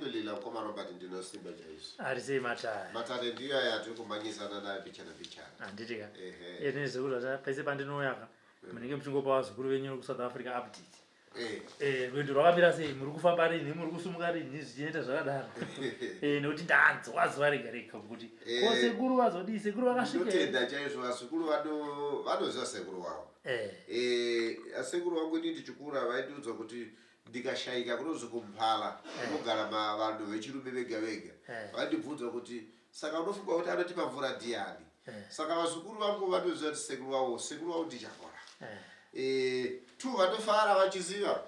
Alhamdulillah, mukoma Robert, ndinosimba chaizvo. Ari sei matare? Matare ndiyo aya atiri kumhanyisana nayo mbichana mbichana. Handiti ka? Ehe. Nezvekuti pese pandinouya ka munenge muchingopa vazukuru venyu kuSouth Africa update. Eh. Eh, rwendo rwakamira sei? Muri kufamba rinhi? Muri kusumuka rinhi? Zvichienda zvakadaro. Eh, nekuti ndanzwa zuva rega rega kuti Eh. ko sekuru vazodii? Sekuru vakasvika here? Ndinotenda chaizvo vazukuru vanoziva sekuru wavo. Eh. Eh, asekuru vangu ini ndichikura vaindiudza kuti ndikashaika kunonzi kumphala kunogara vanhu vechirume vega vega. Vaindibvunza kuti saka unofunga kuti anotipa mvura ndiani? Saka vazukuru vangu vanoziva kuti sekuru vavo, sekuru vavo ndiChakora. Two vanofara vachiziva.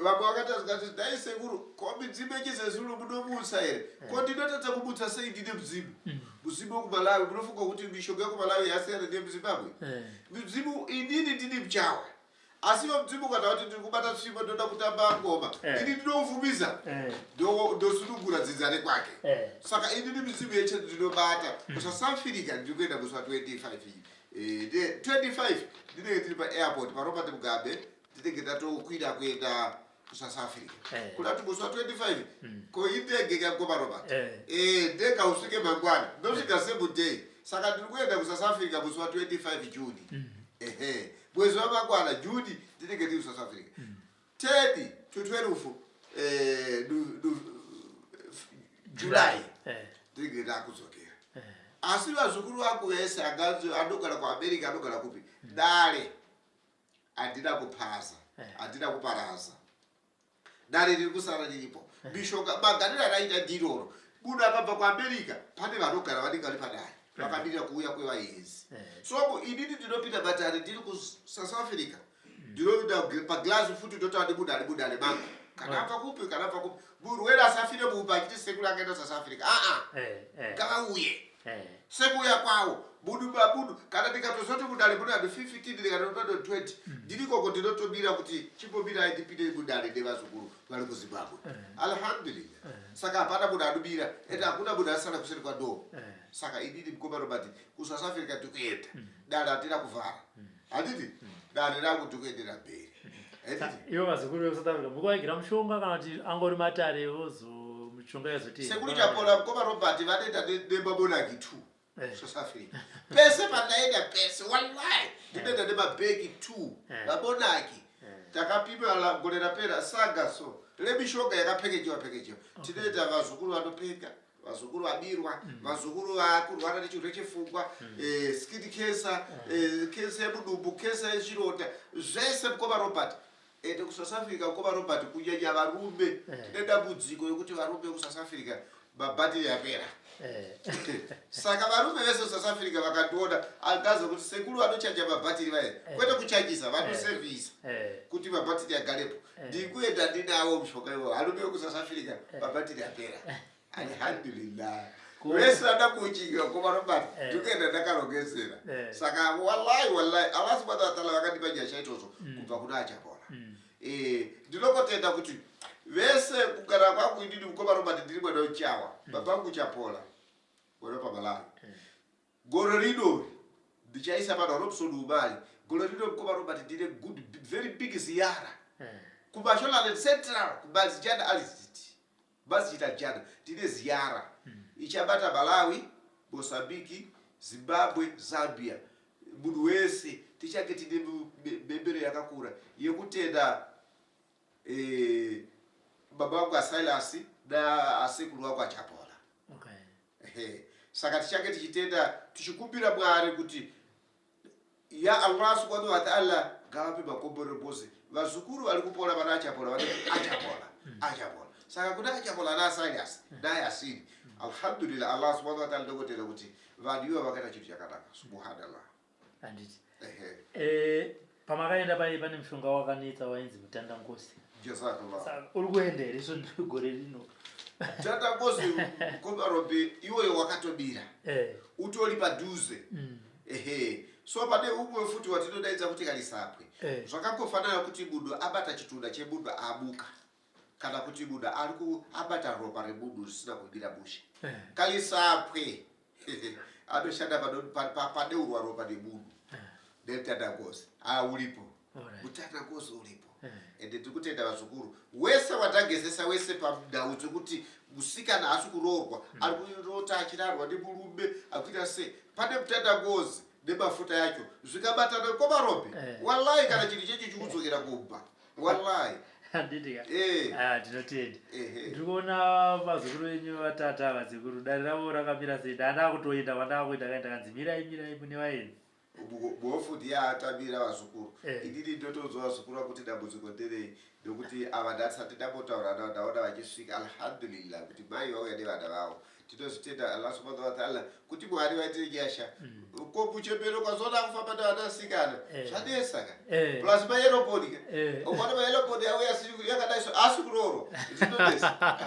Vamwe vakati zvikati dai sekuru ko midzimu yechizezuru munomutsa here? Ko ndinotadza kumutsa sei ndine mudzimu? Mudzimu wekuMalawi munofunga kuti mishonga yekuMalawi yasiyana neyemuZimbabwe? Midzimu inini ndini muchawa. Asi iwe mudzimu ukataura kuti ndiri kubata tsvimbo ndoda kutamba ngoma, ini ndinouvumisa ndosunungura dzinza rekwake. Saka inini midzimu yeche ndinobata. KuSouth Africa ndiri kuenda musi wa 25 iyi. 25 ndinenge ndiri paairport paRobert Mugabe, ndinenge ndatokwira kuenda kuSouth Africa. Kuda kuti musi wa 25 ko indege ka mukoma Robert? Ndege hausvike mangwana, ndosvika same day. Saka ndiri kuenda kuSouth Africa musi wa 25 June. Ehe, mwezi wamangwana June ndinenge ndiri kuSouth Africa. 10 to 12 July ndinenge ndakudzokera. Asi vazukuru vangu vese anogara kuAmerica, anogara kupi, dare handina kupaza, handina kuparaza. Dare riri kusara riripo. Mishonga magariro araita ndiroro. Munhu akabva kuAmerica pane vanogara vanenge vari padare vakamirira kuuya kwevaenzi. So inini ndinopinda matare ndiri kuSouth Africa, ndinoenda paglass futi, ndotaura nemunhu ari mudare mangu, kana abva kupi, kana abva kupi. Murwere asafire mumba achiti sekuru akaenda South Africa. Aa, ngavauye sekuuya kwavo budu babudu. Kana ndikatozoti mudare mune vanhu 15, ndikatotodo 20, ndiri ikoko ndinotomira kuti chimbomirai ndipinde mudare nevazukuru vari kuZimbabwe. Alhamdulillah, saka hapana munhu anomira ende hakuna munhu asara kuseri kwadoo. Saka inini mukoma Robert, kuSouth Africa tikuenda, dare hatina kuvhara, handiti? Dare rangu tikuendera mberi, handiti? Ivo vazukuru vekuSouth Africa mukuvagira mushonga kana kuti angori matare ozo mishonga yazoti? Sekuru Chapola, mukoma Robert, vanoenda nemabonaki 2 South Africa. Pese pandaenda pese, wallahi, ndinoenda nemabhegi 2 mabonaki. Takapima gore rapera saga so remishonga yakapekejewa pekejewa. Tinoita vazukuru vanopenga, vazukuru vabirwa, vazukuru vakurwara nechirwere chepfungwa, skin cancer, cancer yemudumbu, cancer yechironda, zvese mukoma Robert. Ende kuSouth Africa, mukoma Robert, kunyanya varume, tine dambudziko yekuti varume kuSouth Africa mabhatiri yapera. Saka varume vese kuSouth Africa vakandiona angaza kuti sekuru vanochanja mabhatiri vaya, kwete kuchajisa, vanosevhisa kuti mabhatiri agarepo. Ndikuenda ndinawo mushonga iwo. Varume vekuSouth Africa mabhatiri apera, alhamdulillah. Vese vada kuchinga, mukoma Robert, ndikuenda ndakarongedzera. Saka wallahi, wallahi, Allah subhanahu wa ta'ala vakandipa nyasha idzodzo kubva kuna Achapola. Ndinokotenda kuti vese kugara kwangu inini, mukoma Robert, ndiri mwana wechawa, baba vangu Chapola, mwana paMalawi. Gore rino ndichaisa pano Robson Umali. Gore rino, mukoma Robert, ndine good very big ziyara kuMashonaland Central, kuMazijana Alizit Masjid Aljana. Tine ziyara ichabata Malawi, Mozambique, Zimbabwe, Zambia, munhu wese. Tichange tine mhembero yakakura yekutenda baba vangu aSilas naasekuru vangu Achapola. Ehe. Saka tichange tichitenda, tichikumbira Mwari kuti ya Allah subhanahu wa ta'ala ngavape makomborero bose vazukuru vari kupora vana Achapola. Vanoti Achapola, Achapola. Saka kuna Achapola naSilas naYasini, alhamdulillah, Allah subhanahu wa ta'ala ndokotera kuti vanhu ivo vakaita chinhu chakanaka, subhanallah. Handiti? Ehe. Pamakaenda pai pane mushonga wakanetsa wainzi mutandangosi. Jazakallah. Saka uri kuenda here svondo gore rino? Mutandangosi, mukoma Robi, iwoyo wakatobira, utori padhuze. Ehe, so pane umwe futi watinodaidza kuti kalisapwe. Zvakangofanana kuti munhu abata chitunda chemunhu amuka, kana kuti munhu ari abata ropa remunhu risina kumira mushe. Kalisapwe anoshanda paneurwa ropa nemunhu nemutandangozi auripo. Mutanda ngozi uripo. Ende tiri kutenda vazukuru wese watagezesa wese pandau dzekuti musikana haasi kuroorwa, ari kurota achirarwa nemurume, akuita sei, pane mutanda ngozi nemafuta yacho zvikabatana komarombe. Wallahi, kana chinhu checho chikudzokera kumba, wallahi. Handiti ka? Eh. Ah, tinotenda. Ehe. Ndiri kuona vazukuru venyu vatata ava, sekuru, dare ravo rakamira sei? Ndaa kutoenda kwandaa kuenda kaenda, kanzi mirai, mirai, mune vaenzi. Bofu ndiye atamira vazukuru. Eh. Inini ndotonzwa vazukuru vakuti dambudziko nderei, nokuti ava ndasati ndambotaura navo. Ndaona vachisvika, alhamdulillah, kuti mai vauya nevana vavo. Tinozvitenda Allah subhanahu wataala kuti Mwari vaitire nyasha. Ko muchembero kwazoda kufamba nevanasikana? Eh. Zvanesa ka. Eh. Plus mayeloboni ka. Eh. Ukaona mayeloboni auya yakadai so, asi kuroorwa zvinonesa.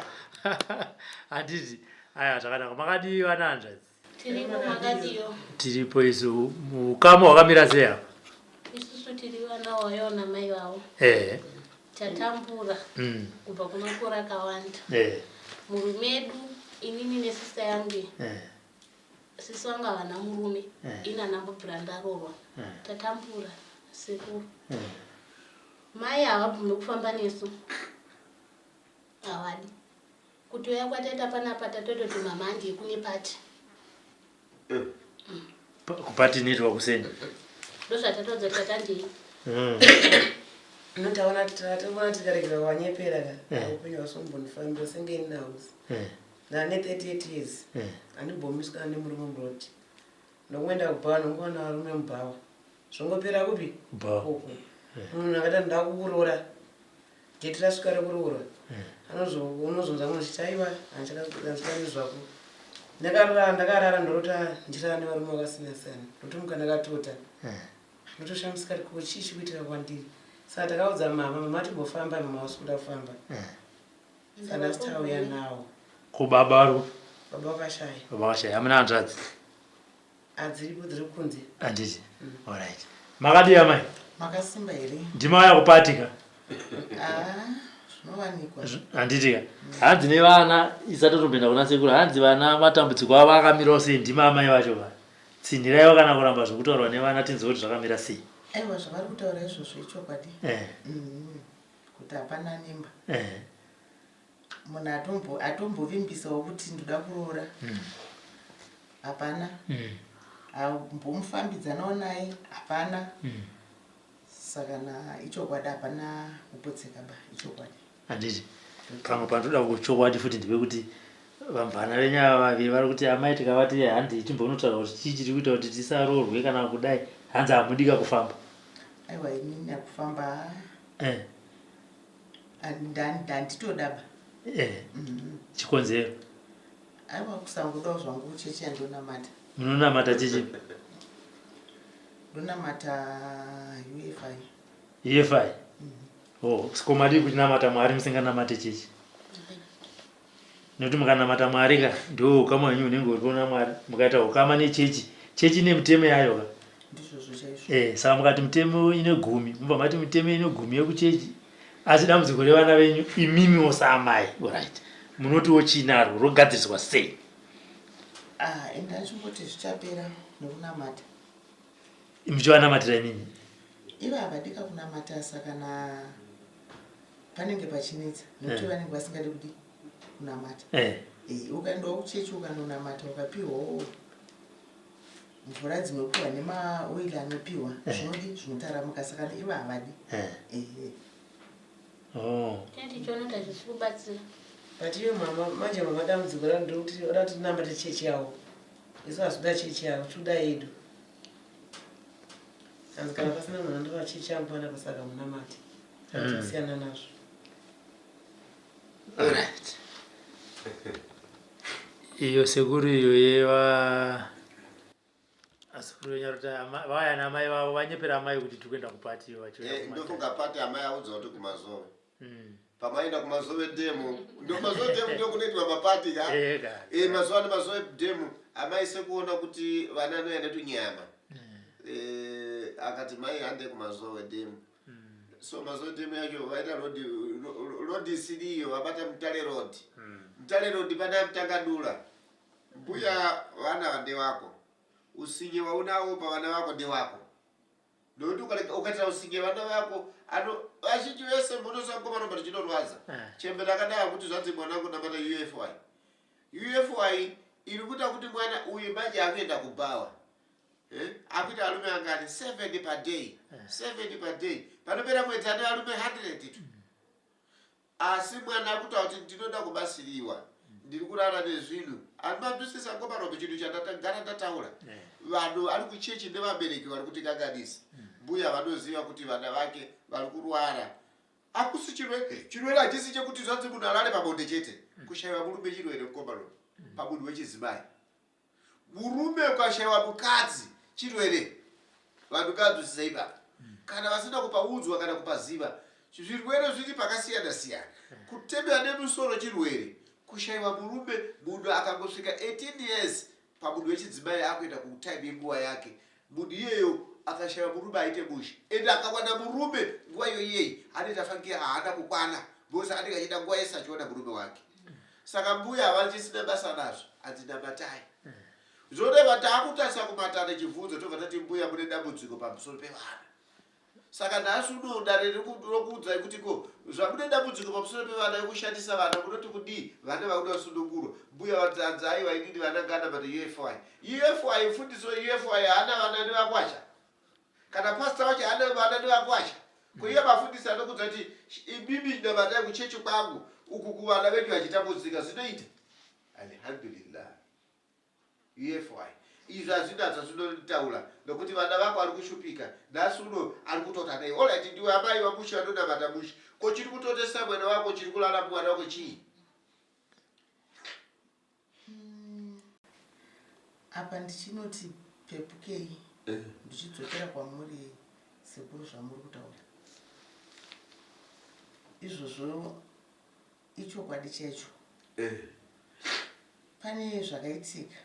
Handiti? Aya, zvakanaka. Makadii vana hanzvadzi? Tiripo, makadiyo? Tiripo isu. Ukama hwakamira sei apa? Isusu tiri vana wayo namai vavo. Tatambura kubva kumakore akawanda. Murume edu, inini nesista yangu. Sisi vangu havana murume. Ini handambobvira ndaroorwa. Tatambura, sekuru. Mai havabvumi kufamba nesu, havadi kutouya kwataita panapa. Tatototi mama handiye kune pati. Kupati inoitwa kuseni? Ndozvatatodza tatandei. Notaona taona tikaregera wanyepera ka. Upenyu hwasombonifambira senge inausi. Ndane 38 years. Handimbomiswa nemurume muroti. Ndokuenda kubhawa, nongoona varume mubhawa, zvongopera kupi? Kubhawa. Uku munhu akati ndakukuroora, date rasvika rekuroora, unozonzwa munhu chiti aiwa, handichada zvako. Ndakarara, ndakarara, ndorota ndichirara nevarume vakasiyana siyana, ndotomuka ndakatota. Ndotoshamisika kuti ko chii chikuitika kwandiri? Saka takaudza mama, mama timbofamba, mama vasi kuda kufamba, saka nhasi tauya nawo. Ko baba vari kupi? Baba vakashaya. Baba vakashaya. Hamuna hanzvadzi? Hadziripo, dziri kunze. Handiti? Alright, makadii amai? Makasimba here? Ndimauya kupatika? Ah, zvinowanikwa. Handiti ka? Hanzi nevana, isatotombenda kuna sekuru, hanzi vana matambudziko avo akamirawo sei? Ndima amai vacho va tsinhiraiwo kana kuramba zvokutaurwa nevana, tinzwe kuti zvakamira sei. Aiwa, zvavari kutaura izvozvo ichokwadi. Kuti hapana nemba. Munhu atombovimbisawo kuti ndoda kuroora, hapana. Ambomufambidzanawo naye, hapana. Saka na ichokwadi, hapana kupotseka ba, ichokwadi. Handiti pamwe panotoda kuchokwadi futi ndepekuti vamvana venyu ava vaviri vari kuti amai tikavati handi timbonotaura kuti chii chiri kuita kuti tisaroorwe kana kudai, hanzi hamudika kufamba. Aiwa, inini akufamba handitodaba. Chikonzero? Aiwa, kusangodawo zvangu chechi yandonamata. Munonamata chechi? Ndonamata UFI. UFI. Oh, siko madii kuchinamata Mwari musinganamate chechi? Nekuti mukanamata Mwari ka, ndiwo ukama hwenyu hunenge huripo naMwari. Mukaita ukama nechechi, chechi ine mitemo yayo ka. Ndizvozvo chaizvo. Saka mukati mitemo ine 10, mubva mati mitemo ine 10 yekuchechi. Asi dambudziko revana venyu imimiwo saamai, alright, munotiwo chinarwo rogadziriswa sei? Ah, ende achingoti zvichapera nekunamata. Muchivanamatira imimi? Ivo havadika kunamata, saka na panenge pachinetsa nekuti vanenge vasingadi kudi kunamata. Ukaendawo kuchechi ukanonamata, ukapiwawo mvura dzinopiwa nemaoili anopiwa, zvinodi zvinotaramuka, saka ivo havadi. Ehe. Oh. Tichiona kuti hazvisi kubatsira. But iwe mama, manje mama, dambudziko raro ndekuti oda kuti tinamate chechi yavo, isu hazvida chechi yavo, tinoda yedu. Hanzi kana pasina munhu andova chechi yangu panapa, saka munamate, saka tasiyana nazvo. Alright, iyo sekuru, iyo yeva asekuru venyu arikuti vauya namai vavo, vanyepera amai kuti tiri kuenda kupati, vachiuya kumatare. Ndofunga pati amai audza kuti kuMazowe. Pamaenda kuMazowe demo, ndo Mazowe demo ndo kunoitwa mapati ka. Ega. Mazuva ano Mazowe demo, amai sekuona kuti vana anoenda tunyama, akati mai hande kuMazowe demo. So Mazowe demo yacho vaita road, road isiriyo, vabata Mutare Road. Mutare Road pana Mutangadura. Mbuya, vana ndewako, usinye waunawo pavana vako ndewako. Nokuti ukarega ukaitira usinge vana vako ano vazhinji vese munoziva mukoma Robert chinorwadza. Chembere akadai kuti zvanzi mwanangu namata UFY. UFY iri kuita kuti mwana uyu manje akuenda kubhawa. Eh? Akuita varume angani? 7 per day. 7 per day. Panopera mwedzi ane varume 100 tu. Asi mwana akutaura kuti ndinoda kubatsiriwa ndiri kurara nezvinhu andimanzwisisa ngoma rombe chinhu chandagara ndataura vanhu vari kuchechi nevabereki vari kutikanganisa mbuya vanoziva kuti vana vake vari kurwara akusi chirwere chirwere hachisi chekuti zvanzi munhu arare pabonde chete kushaiwa murume chirwere mukoma rombe pamunhu wechizimai Murume ukashaiwa mukadzi chirwere. Vanhu ngavanzwisise ipapa. Kana vasina kupaudzwa kana kupaziva, zvirwere zviri pakasiyana siyana. Kutemera nemusoro chirwere. Kushaiwa murume, munhu akangosvika 18 years pamunhu wechidzimai akuenda kutime yenguva yake. Munhu iyeyo akashaiwa murume aite mushe. Ende akawana murume nguva iyo iyeyi anoita fanike haana kukwana because anenge achida nguva yese achiona murume wake. Saka mbuya havachisina basa nazvo hanzi namatai. Zvoreva taakutarisa kumatare chibvunzo tobva tati mbuya mune dambudziko pamusoro pevana. Saka nhasi uno dare rokuudzai kuti ko zvamune dambudziko pamusoro pevana yokushandisa vana munoti kudii vana vakuda kusunungurwa. Mbuya vanzi hanzi aiwa inini vana ngana but UFI. UFI mfundiso UFI haana vana nevakwasha. Kana pastor wacho haana vana nevakwasha. Ko iye mafundisi anokudza kuti imimi namatai kuchechi kwangu uku kuvana venyu vachitambudzika zvinoita. Alhamdulillah. UFY. Izvi hazvina zvazvinotaura nokuti vana vako vari kushupika nhasi uno ari kutota nei? Alright ndiwe amai vamushe vanonamata mushe. Ko chiri kutotesa mwana wako chiri kulala mwana wako chii? Apa ndichinoti pepukei ndichidzokera kwamuri sekuru zvamuri kutaura izvozvo ichokwadi chaicho Pane zvakaitika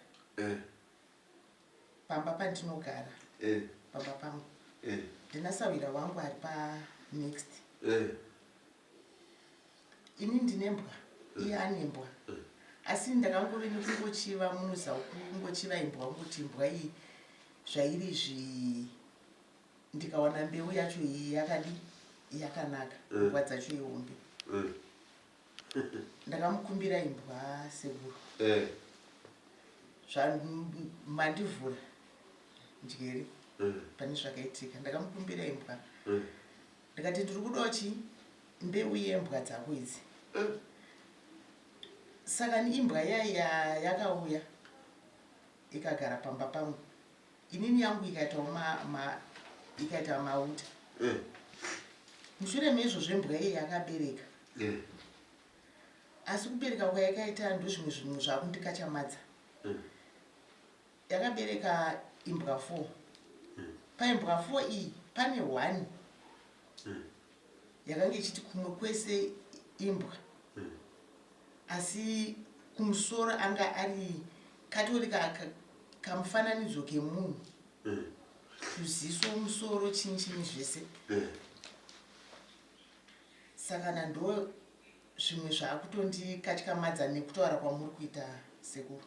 pamba pandinogara pamba pangu ndina sahwira wangu ari panext Ini ndine mbwa iye ane mbwa asi ndakangove nekungochiva munoziva kungochiva imbwa kungoti imbwa iyi zvairi izvi ndikawana mbeu yacho iyi yakadi yakanaka mbwa dzacho ihombe Ndakamukumbira imbwa sekuru. Eh. Mandivhura njere pane zvakaitika. Ndakamukumbira imbwa. Ndikati ndiri kudawo chi mbeu yembwa dzako idzi. Saka imbwa iya yakauya ikagara pamba pangu. Inini yangu ikaitawo ma, ma, ikaita mauta. Mushure meizvozvo imbwa iyi yakabereka. Asi kubereka kwayakaita ndozvimwe zvinhu zvakundikachamadza. Yakabereka imbwa 4. Paimbwa 4 iyi pane 1 yakanga ichiti kumwe kwese imbwa. Asi kumusoro anga ari katori kamufananidzo kemunhu. Tuziso musoro chini chini zvese. Saka na ndo zvimwe zvakutondikatyamadza nekutaura kwamuri kuita sekuru.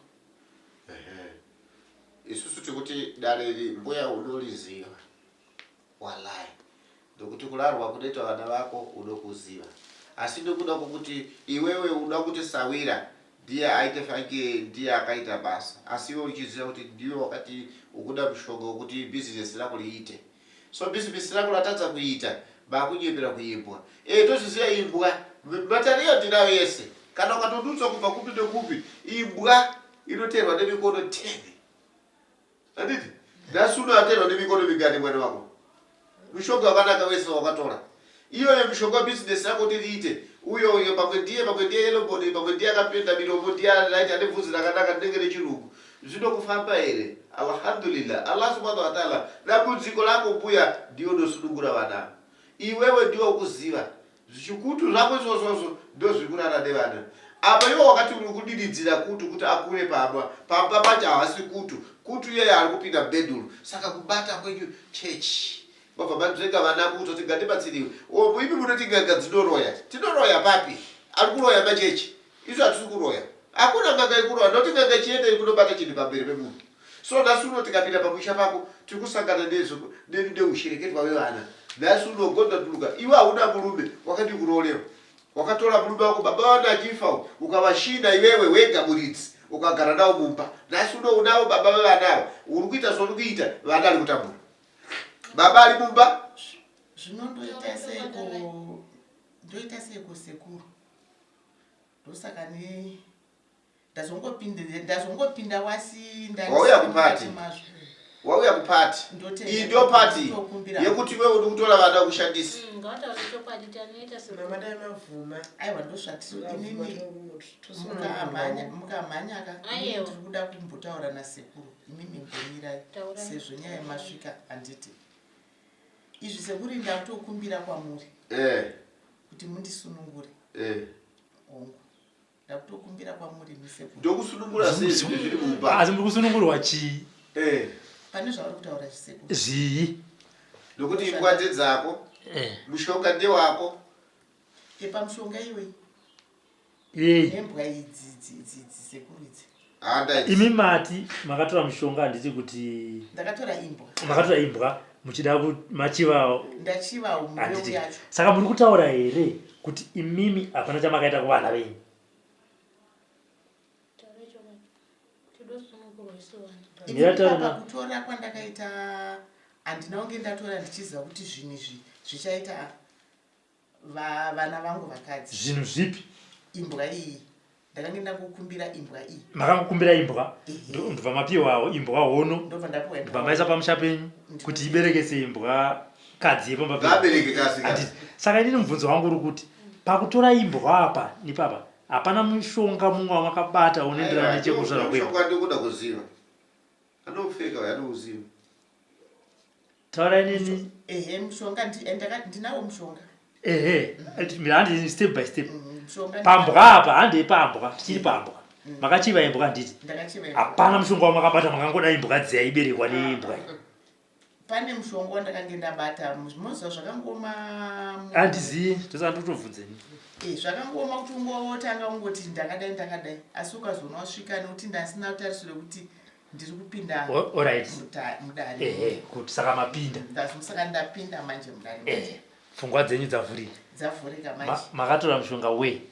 Ehe. Isusu tikuti dare iri mbuya unoriziva. Walai. Ndokuti kurarwa kunoita vana vako unokuziva. Asi ndokuda kwokuti iwewe unoda kuti sawira ndiye aite fange ndiye akaita basa. Asi iwe uchiziva kuti ndiwe wakati ukuda mushonga wekuti bhizinesi rako riite. So bhizinesi rako ratadza kuita makunyepera kuimbwa. Eh tozviziva imbwa. Matariyo ndinayo yese. Kana ukatodutswa kubva kupi nekupi imbwa inoteerwa nemikono 10. Handiti? Nhasi uno ateerwa nemikono mingani mwana wako? Mushonga wakanaka wese wakatora. Iyoyo mishonga business yako kuti riite. Uyo uyo pamwe ndiye pamwe ndiye yellow bone pamwe ndiye akapenda miromo ndiye right ane bvudzi rakanaka rinenge rechirungu. Zvinokufamba here? Alhamdulillah. Allah subhanahu wa ta'ala dambudziko lako mbuya ndiye unosunungura vana. Iwewe ndiwe ukuziva Zvichikutu zvako izvozvozvo ndozviri kurara nevana apa iwe wakati uri kudiridzira kutu kuti akure pamba pamba pacho havasi kutu kutu iyeye ari kupinda mubeduru saka kubata kwenyu chechi mabva manzvenga vana kutoti ngatibatsiriwe o imi munoti n'anga dzinoroya tinoroya papi ari kuroya machechi isu hatisi kuroya hakuna n'anga ikuroya noti n'anga ichienda ikunobata chinhu pamberi pemunhu. So nhasi uno tikapinda pamusha pako tiri kusangana neushereketwa vevana. Nhasi uno gonda tuluka iwe hauna murume, wakadii kuroolewa? Wakatora murume wako baba vana achifa ukavashina iwewe wega muridzi ukagara nawo mumba. Nhasi uno unavo baba vevana ava, uri kuita zvauri kuita, vana ari kutambura, baba ari mumba. Zvino ndoita seiko? Ndoita seiko, sekuru? Ndosaka ne ndazongopinda wasi. Wauya kupati, wauya kupati. Iyi ndio pati yekuti iwewe uri kutora vana kushandisa. Ngavataure chokwadi, tanoita. Mama, dai mavhuma. Aiwa, ndozvatiri inini. Mukamhanyaka, Aiwa. tiri kuda kumbotaura nasekuru. Imimi mbomirai. Taurai. Sezvo nyaya masvika, handiti izvi, sekuru, ndakutokumbira kwamuri kuti mundisunungure. Hongu, ndakutokumbira kwamuri misekuru. Ndokusunungura sei zvinhu zviri mumba? Asi muri kusunungurwa chii? Pane zvauri kutaura, zvisekuru. Zvii? Nokuti imbwa ndedzako, mushonga ndewako. Epamushonga iwe Yei? nembwa idzi sekuru idzi. Handa idzi. Imi mati makatora mushonga, handiti, kuti Ndakatora imbwa. Makatora imbwa muchida machiva? Ndachiva mbeu Handiti? yacho. Saka muri kutaura here kuti imimi hapana chamakaita kuvana venyu? Taura chokwadi, tidosunungurwa isu vana. Inini Ndinotaura papa, kutora kwandakaita handina kunge ndatora ndichiziva kuti zvinhu izvi zvichaita vana vangu vakadzi. Zvinhu zvipi? Imbwa iyi, ndakange ndangokumbira imbwa iyi. Makangokumbira imbwa? Ehe. Ndobva mapiwawo imbwa hono? Ndobva ndapiwa imbwa. Ndobva maisa pamusha penyu kuti iberekese imbwa kadzi yepamba penyu? Ngabereke kasi. Handiti? Saka inini mubvunzo wangu uri kuti pakutora imbwa apa nepapa hapana mushonga mumwe wamakabata unoenderana nechekuzvarwa kwembwa? Mushonga ndikuda kuziva, anopfeka uyo anouziva. Taurai neni. Ehe, mushonga ndinawo mushonga. Ehe, handi step by step. Mushonga. Pambwa apa, handei pambwa, tichiri pambwa. Makachiva imbwa, handiti? Ndakachiva imbwa. Hapana mushonga wamakabata, makangoda imbwa dzaiberekwa neimbwa iyi? Pane mushonga wandakange ndabata, moziva zvakangoma. Handizii, ndosaka ndikutobvunzeni. Zvakangooma kuti ungotanga ungoti ndakadai ndakadai, asi ukazoona wasvika, nekuti ndasina tarisiro yekuti ndiri kupinda Alright. mudare. Ehe, kuti saka mapinda. Saka ndapinda manje mudare. Ehe, pfungwa dzenyu dzavhurika? Dzavhurika manje. Makatora mushonga wei?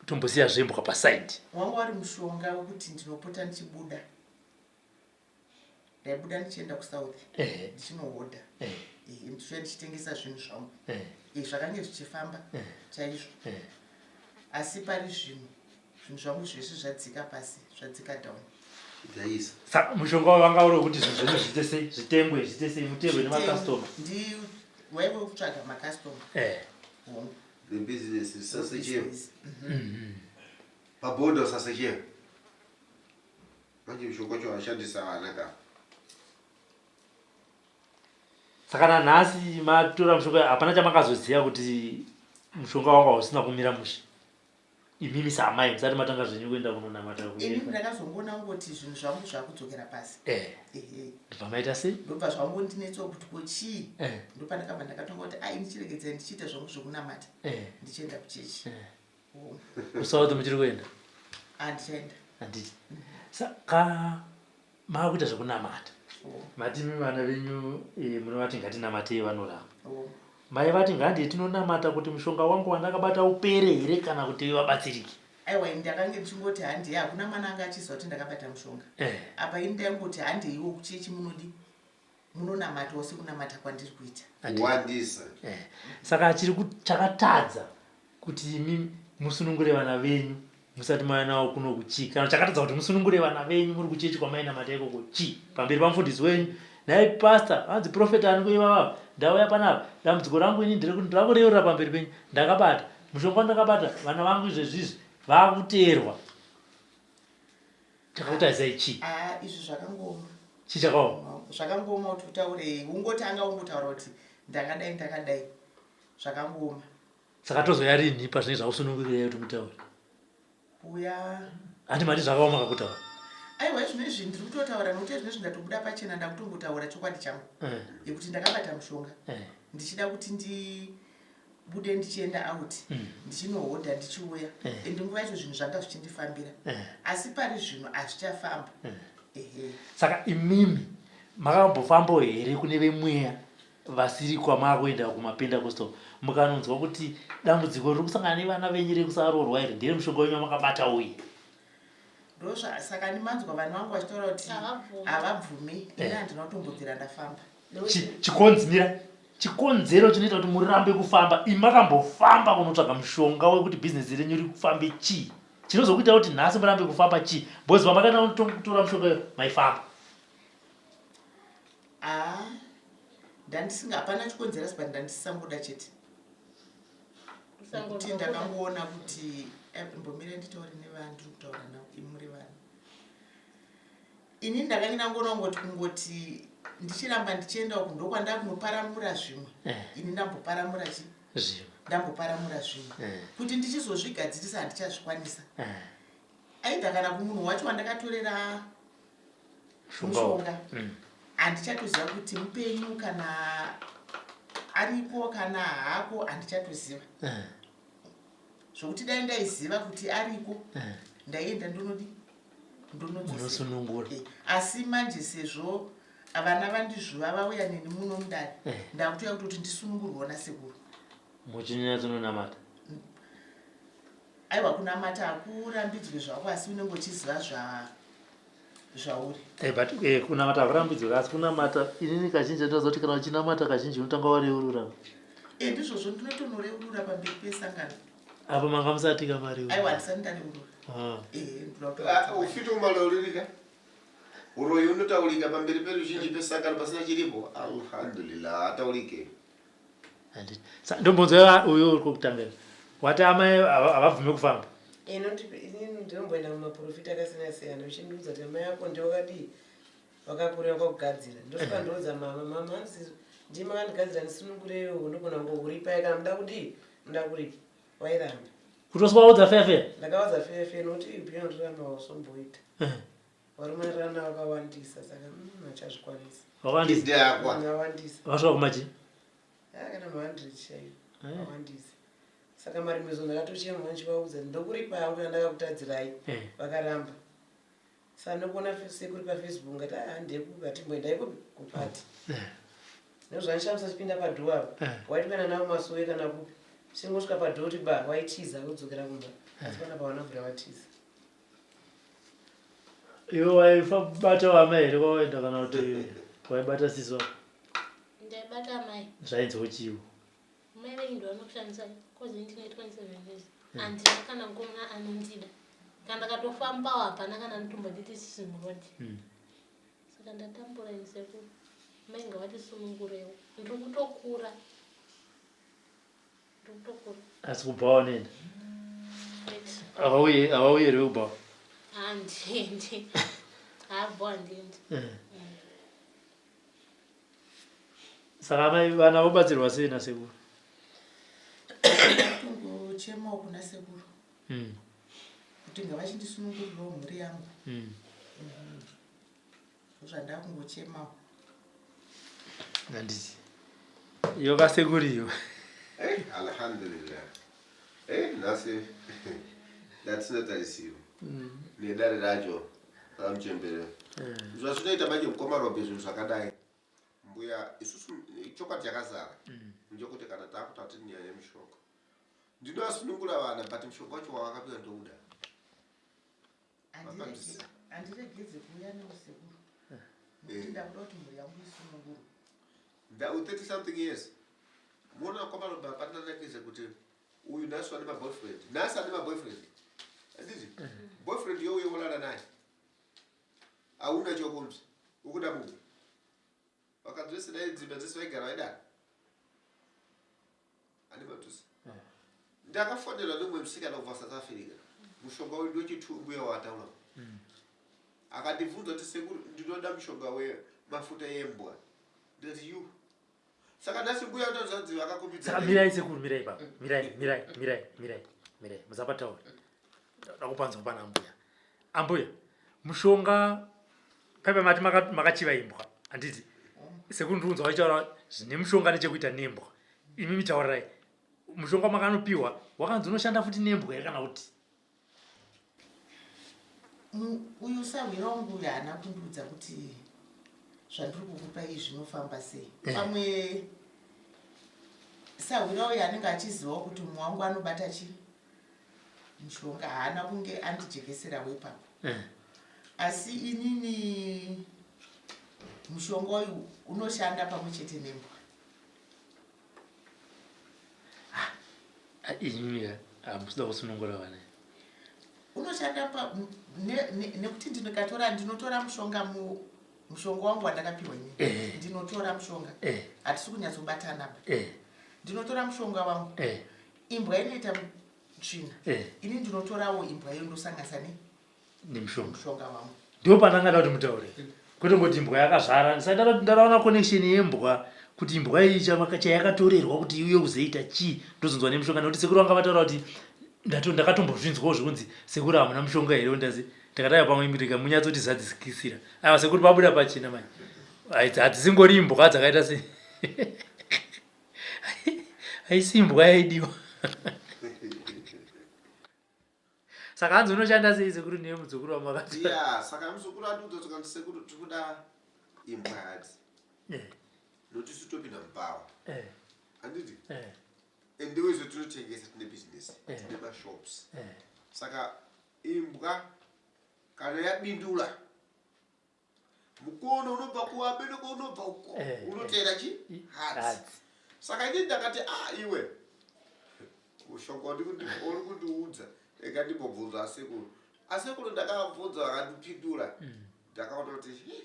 Tombosiya zvembwa pasaidi. Wanga wari mushonga wekuti ndinopota ndichibuda, ndaibuda ndichienda kuSouth ndichinohodha, ndichiuya ndichitengesa zvinhu zvangu. Zvakange zvichifamba chaizvo, asi pari zvino zvinhu zvangu zvese zvadzika pasi, zvadzika down. Dzaisa. Saka mushonga wanga uri wekuti zvinhu zvenyu zviite sei, zvitengwe, zviite sei, mutengwe nemakastoma? Ndi waive wekutsvaga makastoma. Hongu. Nebusiness risasechewa. Business. Pabhodha usasechewa. Manje mushonga wacho washandisa vana ka. Saka nanhasi matora mushonga, hapana chamakazoziva kuti mushonga wanga usina kumira mushe, imimi saamai musati matanga zvenyu kuenda kunonamata? Ini Kuyefa. Ndakazongoona ngoti zvinhu zvangu zvakudzokera pasi. Ehe. Ndobva maita sei? Ndobva zvangondinetsawo kuti ko chii. Ndopandakabva ndakatonga kuti ai, ndichiregedzai ndichiita zvangu zvekunamata, ndichienda kuchechi. Hongu. KuSouth muchiri kuenda? Handichaenda. Handiti? Saka maakuita zvekunamata. Hongu. Mati imi vana venyu munovati ngatinamatei, vanoramba. Hongu. Mai vati ngandii tinonamata kuti mushonga wangu wandakabata upere here, kana kuti vabatsirike? Aiwa, ini ndakange ndichingoti handei, hakuna mwana anga achiziva kuti ndakabata mushonga. Apa ini ndaingoti handeiwo kuchechi, munodi munonamatawo sekunamata kwandiri kuita. Handiti? Kuwandisa. Saka chiri chakatadza kuti imi musunungure vana venyu musati mauya navo kuno kuchii, kana chakatadza kuti musunungure vana venyu muri kuchechi kwamainamata ikoko chii, pamberi pamufundisi wenyu? Nhai pastor, vanzi profeta ani kuivavava, ndauya panapa, dambudziko rangu ini nderekuti ndoda kureurura pamberi penyu, ndakabata mushonga wandakabata, vana vangu izvezvizvi vakuteerwa. Chakakutarisai chii? Aa, izvi zvakangooma. Chii chakaoma? Zvakangooma kuti utaure, ungotanga ungotaura kuti ndakadai ndakadai, zvakangooma. Saka tozoya rinhi pazvinenge zvakusunungurirai kuti mutaure? Kuya. Handi mati zvakaoma kakutaura? Aiwa, izvino izvi ndiri kutotaura, nokuti izvino izvi ndatobuda pachena, ndakutongotaura chokwadi changu yekuti ndakabata mushonga ndichida kuti ndibude ndichienda out, ndichinohodha, ndichiuya, and nguva yacho zvinhu zvanga zvichindifambira, asi pari zvino hazvichafamba. Saka imimi makambofambawo here kune vemweya vasiri kwamakuenda kumapentacostal mukanonzwa kuti dambudziko riri kusangana nevana venyu rekusaroorwa iri ndere mushonga wenyu wamakabata uye? Ndozva saka ndimanzwa vanhu vangu vachitaura kuti havabvumi ini eh. handina kutombobvira ndafamba. Chikonzimira chikonzero chinoita kuti murambe kufamba imi makambofamba kunotsvaga mushonga wekuti bhizinesi renyu rikufambe chii? Chinozokuita kuti nhasi murambe kufamba chii? Because pamakaenda kutora mushonga iyo maifamba. Ah, ndandisinga hapana chikonzero asi but ndandisisangoda chete. Nekuti ndakangoona kuti eh, mbomira nditaure nevanhu ndiri kutaura navo imi muri vanhu. Ini ndakange ndangoona kungoti kungoti ndichiramba ndichienda uku ndokwandakunoparamura zvimwe. Eh. Ini ndamboparamura chi zvimwe ndamboparamura zvimwe eh. kuti ndichizozvigadzirisa handichazvikwanisa eh. aidha kana kumunhu wacho wandakatorera mushonga mm. handichatoziva kuti mupenyu kana ariko kana haako handichatoziva eh. zvokuti dai ndaiziva kuti ariko ndaienda ndonodi ndonosunungura asi manje sezvo vana vandizvuva vauya neni muno mudare eh. ndakutoya kutoti ndisunungurwa nasekuru muchinyatsonomata aiwa kunamata hakurambidzwe zvako asi unenge uchiziva zva zvauri eh, but eh, kunamata hakurambidzwe asi kunamata inini kazhinji ndinoziva kuti kana uchinamata kazhinji unotanga wareurura eh, ndizvozvo ndinotonoreurura pamberi pesangano apa manga musati kamareurura aiwa handisati ndareurura ah. ah, ufiti umalauririka Uroyi unotaurika pamberi peruzhinji pesangano pasina chiripo. Alhamdulillah, ataurike. Ndombonzwa uyo uri kutanga. Wati amai havabvume kufamba. Inoti inini ndinomboenda mumaprofita akasiyana siyana uchindiudza kuti amai ako ndiwo wakadii vakakurira kwakugadzira. Ndosvika eh. ndoudza mama, mama hanzi ndimi makandigadzira ndisunungureiwo ndogona kungokuripai kana muda kudii muda kuripa. Wairamba. Kutoswa waudza feya feya? Ndakaudza feya feya nokuti upenyu ndoramba wasomboita. Eh. Varume rana vakawandisa saka mm, hachazvikwanisi. Vakawandisa. Vakawandisa. Vasvika kumachi? Ah, kana ma 100 chaiyo. Eh. Vakawandisa. Saka marimezo ndakatochema ndichivaudza ndokuripa hangu yandakakutadzirai. Eh. Vakaramba. Saka ndokuona sekuri paFacebook ngati ah ndekupi hatimboenda ikupi kupati. Eh. Ndozvanishamisa chipinda padhoo apa. Eh. Waiti kuenda navo masowe kana kupi. Chingosvika padhoo kuti ba waitiza wodzokera kumba. Asi pana pawanavhura watiza. Iwe waibata vama here kwawaenda kana kuti waibata sisi wako? Ndaibata amai. Zvainzi chiwo. Mai venyu ndo vanokushandisai cause ndine 27 years. Hmm. Handina kana mukomana anondida. Kana ndakatofambawo hapana kana anotombonditi sisi muroad. Hmm. Saka ndatambura ini sekuru. Mai ngavatisunungurewo. Ndiri kutokura. Asi kubhawa nenda. Havauye havauye here vekubhawa? Handiendi. Habho handiendi. Eh. Saka amai vana vobatsirwa sei nasekuru? Kungochemawo kuna sekuru. Mm. Kuti ngavachindisunungurirawo mhuri yangu. Mm. Mm. Zvandakungochemawo. Handiti. Iyo kasekuru iyo. Eh, alhamdulillah. Eh, nhasi ndatisina tarisiro. Mm. Nedare racho ramuchembere. Mm. Zvazvinoita manje mukoma Robe zvinhu zvakadai. Mbuya isusu chokwadi chakazara. Mm. Njokuti kana takuta tiri nyaya yemishonga. Ndinovasunungura vana but mushonga wacho wavakapiwa ndouda. Handiregedze kuuya neusekuru nekuti ndakuda kuti mhuri yangu isunungurwe. Ndau 30 something years. Muona kwamano baba pananakise kuti uyu nhasi ane maboyfriend. Nhasi ane maboyfriend. Handiti? Boyfriend yo uye wolala naye. Hauna chokunzi. Ukuda mumwe. Vakadzi vese dai dzimba dzese vaigara vaidaro. Ane matusi. Ndakafonerwa nemumwe musikana kubva South Africa. Mushonga uyu ndochitu mbuya wataura. Mm. Akandibvunza kuti sekuru ndinoda mushonga wemafuta yembwa. Ndikati you. Saka nhasi mbuya unoziva vakakumbidza. Saka mirai sekuru mirai baba. Mirai mirai mirai mirai mirai musapataura. Ndakupanzwa pana ambuya. Ambuya mushonga paipa mati makachiva imbwa handiti? Sekuru ndikunzwa vachitaura zvine mushonga nechekuita nembwa. Imi mitaurirai mushonga makanopiwa wakanzi unoshanda futi nembwa here kana kuti? Uyu sahwira wangu uyu haana kundiudza kuti zvandiri kukupa izvi zvinofamba sei. Eh. Pamwe sahwira uyu anenge achizivawo kuti mumwe wangu anobata chi mushonga, haana kunge andijekeserawo ipapo. Asi inini mushonga uyu unoshanda pamwe chete nembwa. Ah, imi hamusida kusunungura vana. Unoshanda nekuti ndinokatora ndinotora mushonga mushonga wangu wandakapiwa inini. Ndinotora mushonga. Hatisi kunyatsobatana ba. Ndinotora mushonga wangu. Imbwa inoita tsvina. Ini ndinotorawo imbwa iyo ndosanganisa nemushonga. Mushonga wangu. Ndipo pandangada kuti mutaure. Kwete ngoti imbwa yakazvara. Ndisati ndaraona connection yembwa kuti imbwa iyi chayakatorerwa kuti iuye kuzoita chii, ndozonzwa nemushonga, nekuti sekuru vanga vataura kuti ndakatombozvinzwawo zvekunzi sekuru hamuna mushonga here, ndazi ndakataya pamwe rega munyatsotizadzikisira. Aiwa sekuru pabuda pachena manje. Hadzisingori imbwa dzakaita se haisi imbwa yaidiwa. Saka hanzi unoshanda sei sekuru newe mudzukuru wamakati? Ya, saka muzukuru andiudza kuti kanti sekuru tikuda imbwa hadzi. Nokuti isu topinda mubhawa. Handiti? Endiwe izvo tinotengesa, tine business, tine mashops. Saka imbwa kana yabindula mukono unobva kuvabereko unobva uko unoteera chi hadzi. Saka inini ndakati a iwe mushonga uri kundiudza, ega ndimbobvunza asekuru. Asekuru ndakavabvunza vakandipindura. Ndakaona kuti hi.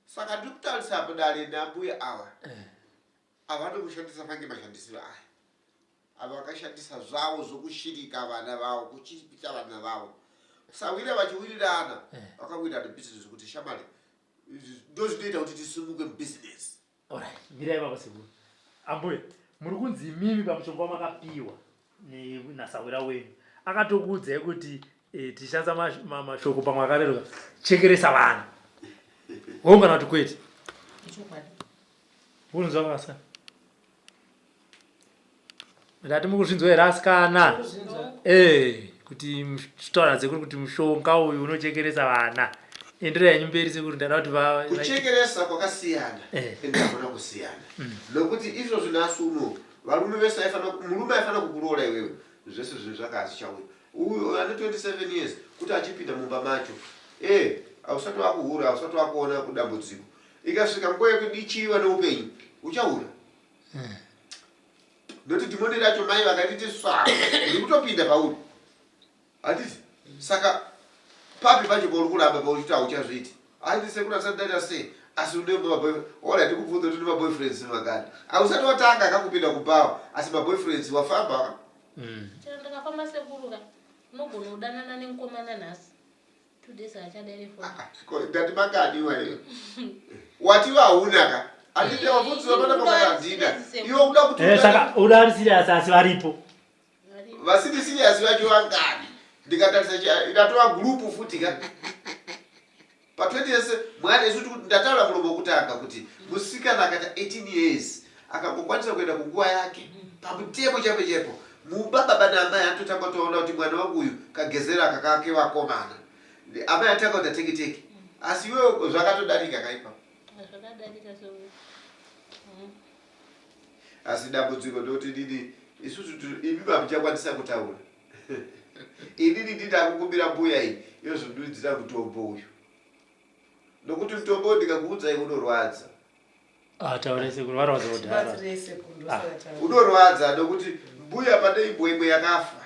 Saka ndiri kutarisa apo dare nambuya ava havana kushandisa fange mashandisiro aya ava, vakashandisa zvavo zvokushirika vana vavo, kuchipita vana vavo sawira vachiwirirana, vakawirirana business kuti shamari ndo zvinoita kuti tisimuke mubusiness. Alright, mirai baba sekuru. Ambuya, muri kunzi imimi pamushonga wamakapiwa nasahwira wenyu akatokuudzai kuti tishandisa mashoko pamwe akareruka, chekeresa vana. Hongu kana kuti kwete? Ichokwadi. Unonzwa basa? Ndati mukuzvinzwa here asikana? Kuti taura sekuru kuti mushonga uyu unochekeresa vana. Enderai henyu mberi sekuru, ndada kuti Kuchekeresa kwakasiyana ende hakuna kusiyana, nokuti izvozvi nhasi uno varume vese aifana, murume aifana kukuroora iwewe, zvese zvinhu zvake hazvichauya. Uyu ane 27 years kuti achipinda mumba macho, hausati wakuhura, hausati wakuona kudambudziko. Ikasvika nguva yekudichiwa neupenyu uchahura, nekuti dhimoni racho mai vakariti swa riri kutopinda pauri, handiti? Saka papi pacho pauri kuramba pauchiti hauchazviiti? Handiti sekuru asati ndaita sei, asi une maboy, alright, kubvunza kuti une maboyfriends mangani? Hausati watanga akakupinda kubhawa, asi maboyfriends wafamba. Chero ndakafamba sekuru ka, unogona kudanana nemukomana nhasi, 2 days haachadaire foni. Ndati makadiwa iyo watiwa hauna ka, handiti? Wabvunziwa pana pakati handina, iwe kuda kuti Saka uda ari serious asi varipo. Vasiri serious vacho vangani? Ndikatarisa ndatova gurupu futi ka pa20 years mwana. Isu ndataura muromo wokutanga kuti musikana akaita 18 years akangokwanisa kuenda kunguva yake pamutemo chaipo chaipo mumba, baba naamai anototanga kutoona kuti mwana wangu uyu kagezera aka kake vakomana, amai atanga kuita teke teke, asi iwewe zvakatodarika kaipa. Zvakadarika sekuru. Asi dambudziko ndoti nini isusu imi mamuchakwanisa kutaura, inini ndindakukumbira mbuya iyi yozonduidzira mutombo uyu, nokuti mutombo uyu ndikakuudzai unorwadza. Ah, taura sekuru, varwadza kudhara. Batsirei sekuru, ndosaka taura. Unorwadza nokuti mbuya pane imbwa imwe yakafa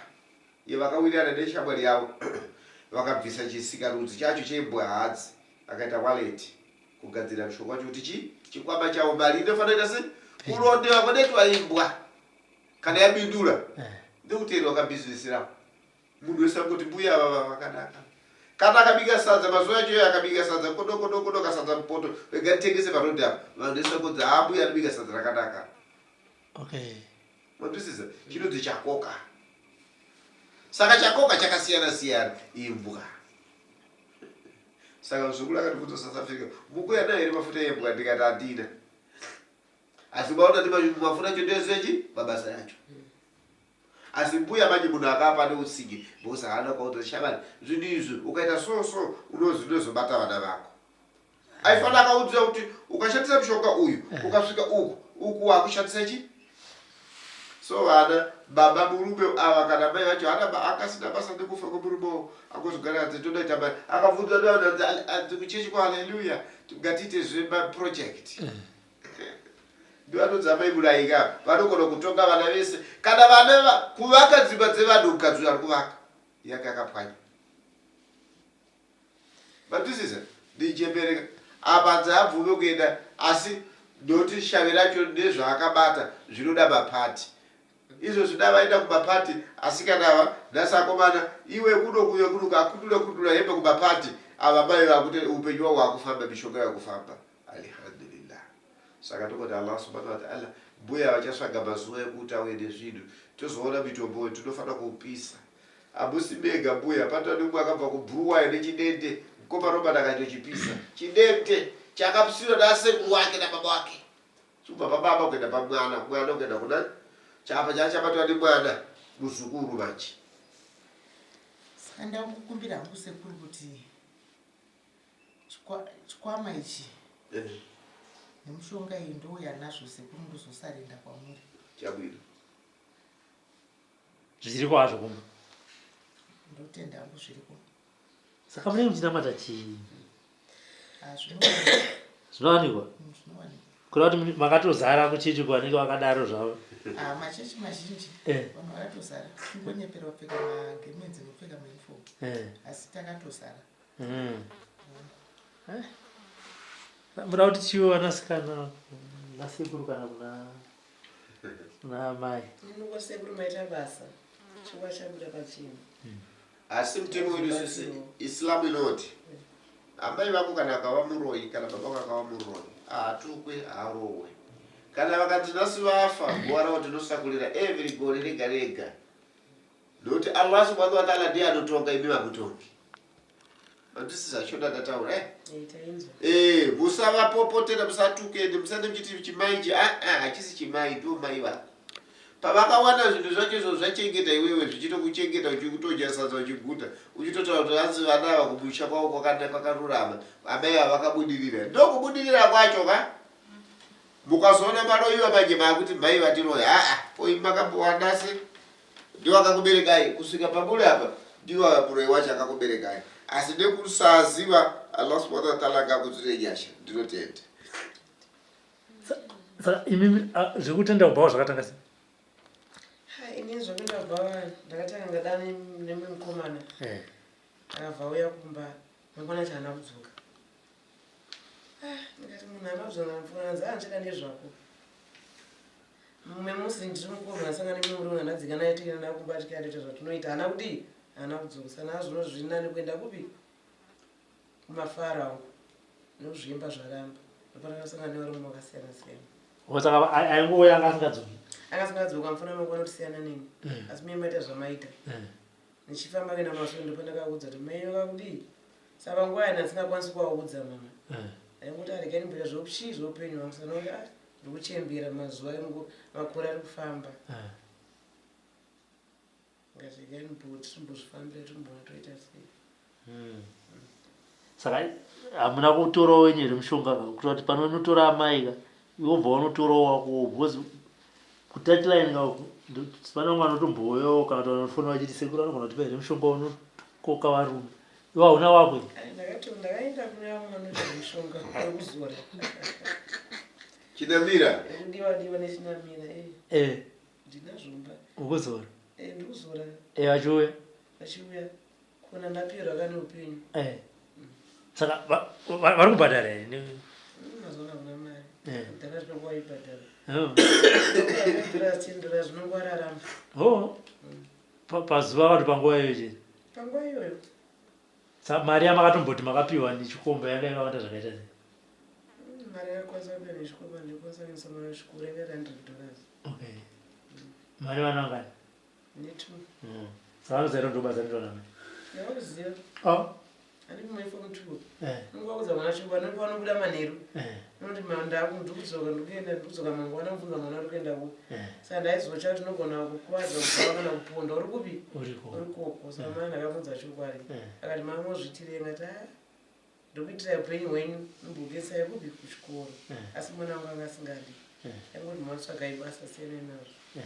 yevakawirirana neshamwari yavo, vakabvisa chisikarudzi chacho chembwa hadzi, akaita wallet kugadzira mushonga wacho kuti chi chikwama chavo mari inofanira kuita se kurondewa kwanoitwa imbwa kana yabindura, ndokuteerwa kabhizinesi ravo. Munhu wese angoti mbuya ava vakanaka, kana akabika sadza mazuva acho iye akabika sadza kodo kodo kodo kasadza mupoto, rega nditengese parodhi apa, vanhu vese vangonzi haa, mbuya anobika sadza rakanaka. Manzwisisa? Chinonzi chakoka. Saka chakoka chakasiyana siyana imbwa. Saka muzukuru akatibvunza South Africa, mukuya nayo here mafuta embwa? Ndikati handina, asi ukaona ndi mafuta acho ndesechi mabasa yacho. Asi mbuya manje munhu akapa neutsinye because haana kwaudza shamani zvinhu izvi ukaita so so unozi unozobata vana vako. Aifanira akaudzira kuti ukashandisa mushonga uyu ukasvika uku uku wakushandisa chi so vana baba murume ava kana mai vacho hana akasina basa nekufa kwemurume wavo angozogara anzi todaita mari akabvunzwa nevanhu anzi kuchechi kwahaleluya ngatiite zvemaproject eh. Ndivanonzi amai Mulaika vanogona kutonga vana vese kana vana kuvaka dzimba dzevanhu mukadzi uyo ari kuvaka yake akapwanya. Manzwisisa? Ndichembereka apa anzi abvume kuenda asi ndoti shavi racho nezvaakabata zvinoda mapati. Izvo zvida vaenda kumapati asikana ava nhasi akomana iwe kuno kuyo kuno akudura kudura hembe kumapati ava mai vakuti upenyu wavo hwakufamba mishonga yakufamba. Alhamdulillah. Saka tongoti Allah subhanahu wa ta'ala mbuya vachasvaga mazuva ekuti auye nezvinhu tozoona mitombo tinofanira kuupisa. Hamusi mega mbuya patova nemumwe akabva kuBhuruwayo nechidende mukoma Robert akatochipisa. Chidende chakapisiwa nasekuru wake nababa wake. Kubva pababa kuenda pamwana, mwana kuenda kuna chapa chachabatwa nemwana muzukuru manje. Saka ndakukumbira hangu sekuru kuti Chikwama ichi eh. nemushonga iyi ndouya nazvo sekuru ndozosarenda kwamuri. Chabwino. Zviriko hazvo kumba. Ndotenda hangu zviriko. Saka munenge muchinamata chii? Ah, zvinowanikwa. Mm, zvinowanikwa. Kureva kuti makatozara kuchechi vanenge vakadaro zvavo. Ah, machechi mazhinji eh. vanhu vakatozara. Kungonyepera kupfeka magemenzi nekupfeka mauniform. Eh. Asi takatozara. Mm. Eh. Muda kuti chiwe vanasikana nasekuru kana kuna kuna amai. Nungo sekuru maita basa. Chikwa chabuda pachena. Mm. Asi mutemo wedu isusu Islam inoti amai vako kana akava muroyi kana baba vako akava muroyi haatukwe haarohwe. Kana vakanzi nhasi vafa guva ravo tinosakurira every gore rega rega. Nokuti Allah subhanahu wa ta'ala ndiye anotonga imi vamutongi. Mandisisa shona ndataura eh? Eh, musavapopotera musatuke ende musande muchiti chimai chi ah ah hachisi chimai ndiwo mai vako. Pavakawana zvinhu zvacho izvo zvachengeta iwewe zvichitokuchengeta uchitodya sadza uchiguta uchitotaura kuti hanzi vana ava kumusha kwavo kwakanaka kwakarurama amai ava vakabudirira ndokubudirira kwacho ka Mukazoona maroyiwa manje maakuti mhai vatiroya haa ko imi makambowanase ndiwo akakuberekai kusvika pamuri apa ndiwo muroyi wacho akakuberekai asi nekusaziva Allah subhanahu wa ta'ala ngakudzire nyasha ndinotenda. Saka imi zvekutenda kubhawa zvakatanga sei? Ini zvekuenda kubhawa ndakatanga ndadana nemumwe mukomana eh. akabva auya kumba mangwana acho haana kudzoka. Ah, ndikati munhu anozona mvura anzi andichada nezvako mumwe musi ndiri mukuru ndasangana nemumwe murume ndadzika naye tienda kumba tikaita zvatinoita haana kudii haana kudzoka sana azvino zviri nani kuenda kupi kumafaro angu nokuzvimba zvaramba ndopandakasangana nevarume vakasiyana siyana saka aingouya anga asingadzoki anga asingadzoka mufana mangwana kutisiyana neni eh. asi mie maita zvamaita eh. Ndichifamba kuenda kumashure ndopandakaudza kuti mai vakudii saka panguva yana ndisingakwanisi kuvaudza mama eh. ndaingoti aregai ndimboita zvokuchii zveupenyu hwangu saka ndikuti ah ndikuchembera mazuva makore ari kufamba eh. ngati regai timbozvifambira timboona toita sei hmm. Saka hamuna kutorawo wenyu here mushonga ka kuita kuti panonotora amai ka iwe wobva wanotorawo wakowo because kutouchline ka pane vamwe vanotombouyawo kana kuti vanofona vachiti sekuru anogona kutipa here mushonga unokoka varume iwe hauna wako here ndakaenda kune vamwe vanoita mushonga wekuzora chinamira ndiwa diwa nechinamira eh. eh ndinazvo mba ukuzora eh ndikuzora eh vachiuya vachiuya Kona ndapirwa kani upenyu. Eh. Saka vari kubhadhara here? Hmm, mazuva hakuna mari. Eh. Kudhara zvinonguva ibhadhara. Oh. Tendera zvinonguva rarama. Oh. Pazuva vanhu panguva iyoyo chete. Panguva iyoyo. Saka mari yamakatomboti makapiwa nechikomba yanga yakawanda zvakaita sei? Hmm, mari yakakwanisa kupiwa nechikomba ndikwanisa kuendesa mwana kuchikoro yanga iri $100. Okay. Mari vana vangani? Netu. Mm. Saka vanoziva ndo basa rinoitwa namai. Ndavakuziva. Oh. Ani kumai form 2. Eh. Unongoudza mwana chikoro anenge anobuda manheru. Eh. Unoti ndaku ndikudzoka ndikuenda ndikudzoka mangwana mvunza mwana ari kuenda ku. Eh. Saka ndaizotya kuti ndinogona kukuvadza kubva kana kuponda uri kupi uri koko. Saka mai ndakamuudza chokwadi. Akati mai mozviitirei ngati a ndokuitirai upenyu hwenyu ndimbokuendesai kupi kuchikoro. Asi mwana wangu anga asingadi. Aingoti mama tsvagai basa siyanai nazvo.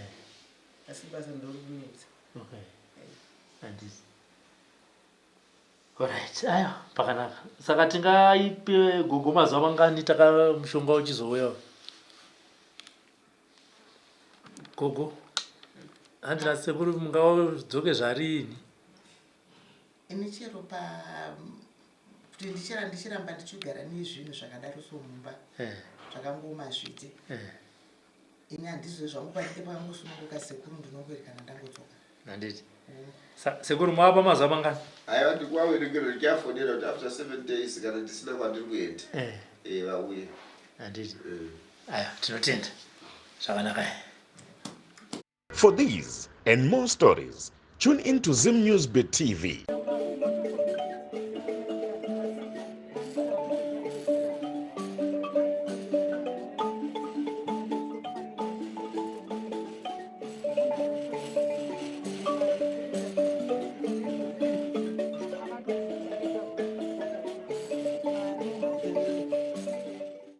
Asi basa ndori kunetsa. Okay. Handisi. Alright, ayo pakanaka. Saka tingaipe gogo mazuva mangani taka mushonga uchizouya? Gogo. Handina sekuru mungawadzoke zvariini? Ini chero pa kuti ndichera ndichiramba ndichigara nezvinhu zvakadaro so mumba eh. zvakangooma zviite eh. Ini handizive zvangu panenge pakangosununguka sekuru ndinongoerekana ndangodzoka. Handiti. Sekuru mava pamazuva mangani? Aiwa ndikuvaverengera ndichafonera kuti after 7 days kana ndisina kwandiri kuenda. Eh. Eh vauye. Handiti. Eh. Aiwa tinotenda. Zvakanaka. For these and more stories, tune in to Zim News Bit TV.